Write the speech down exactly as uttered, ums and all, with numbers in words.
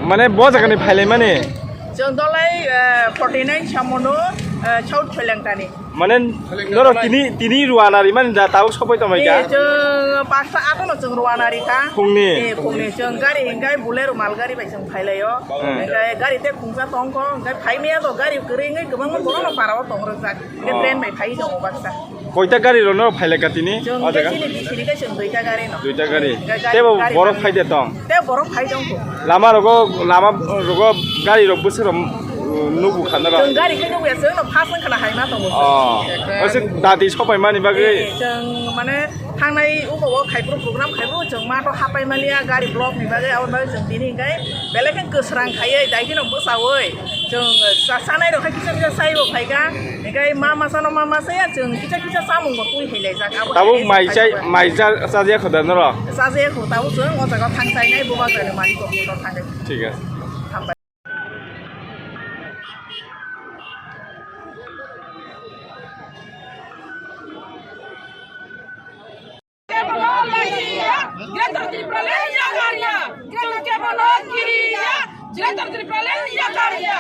Mane bo jagani phailaimani? Chwng dolai, eh, forty nine samono, eh, South Phelengtani. Mane norok tini, tini ruana rimani da tabuk sopai tongmai ka? Eh, chwng pasta atono chwng ruana rikha. Phungni? Eh, phungni chwng gari hingkai Bolero mal gari bai chwng phailaio. Hmm. Hingkai gari te khungsa tongkho, hingkai phaimaya to gari kwrwi wngwi kwbangma borokno parao tongrwkjak. Hingke Oh. Train bai phai tongo baksa. Koita gari rok no phai lai ka tini? Chwng O jaga? Chini bisini khe chwng duita gari no. Duita gari. Ga-, gari, Tebo gari borok mangya. Phai de tong? Te borok phai tong kho. Lama rogo, lama rogo gari rok bwswk rok, uh, nubu khana rok? Chwng gari khe nubu ya, chwng no first wng khana hai ma tongo. Oh. Ekdom. Ose dati sopai mani bagwi? Eh, chwng mane thangnai uko o khai pro program khai pro chwng ma to hapai mani ya gari block ni bagwi, abo bagwi chwng tini hingkai belai khe kwsrang khaiwi dai kheno bwsawi. Chwng cha-, chanai rok khe kisa kisa chaibo phaikha. Hingke ma masa no ma masa ya chwng kisa kisa chamung bo twi hai laijak. Abo Tabuk hai mai chai, chai, mai cha, chajak kho da norok? Chajak kho, tabuk chwng o jaga thang chainai bubagra ni malik rok no thangwi. Thik ase. Hambai. Greater Tipraland yakar ya. Greater Tipraland yakar ya.